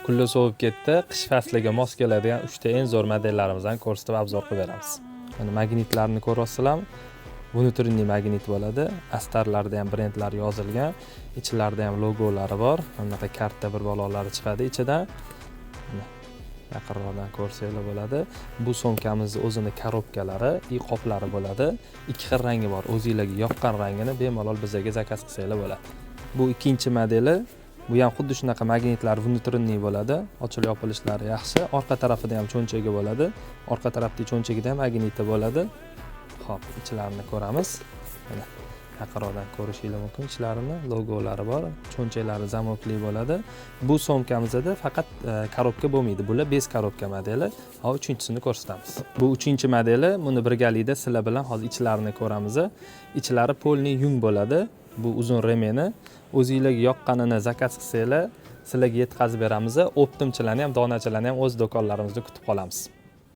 Kunlar sovib ketdi. Qish fasliga mos keladigan 3 ta eng zo'r modellarimizdan ko'rsatib, обзор qilib beramiz. Mana, magnitlarni ko'ryapsizlarmi? Внутренний magnit bo'ladi. Astarlarda ham brendlar yozilgan, ichlarida ham logolari bor. Bunaqa karta bir balolari chiqadi ichidan. Mana, yaqinroqdan ko'rsanglar bo'ladi. Bu sumkamizni o'zini коробка lari и qoplari bo'ladi. Ikki xil rangi bor. O'zinglarga yoqqan rangini bemalol bizaga заказ qilsanglar bo'ladi. Bu ikkinchi modeli. Bu ham xuddi shunaqa, magnitlar внутренний bo'ladi, ochilib yopilishlari yaxshi. Orqa tarafida ham cho'nchagi bo'ladi, orqa tarafdagi cho'nchagida ham magniti bo'ladi. Ho'p, ichlarini ko'ramiz. Mana, yaqinroqdan ko'rishinglar mumkin ichlarini, logolari bor, cho'nchaklari замок li bo'ladi. Bu sumkamizda faqat коробка bo'lmaydi, bular без коробка modeli. Hop, uchinchisini ko'rsatamiz. Bu uchinchi modeli. Buni birgalikda sizlar bilan hozir ichlarini ko'ramiz. Ichlari полный yung bo'ladi. Bu uzun ремень i. O'zinglarga yoqqanini заказ qilsanglar, sizlarga yetkazib beramiz. Оптом chilarni ham, donachilarni ham o'z do'konlarimizda kutib qolamiz.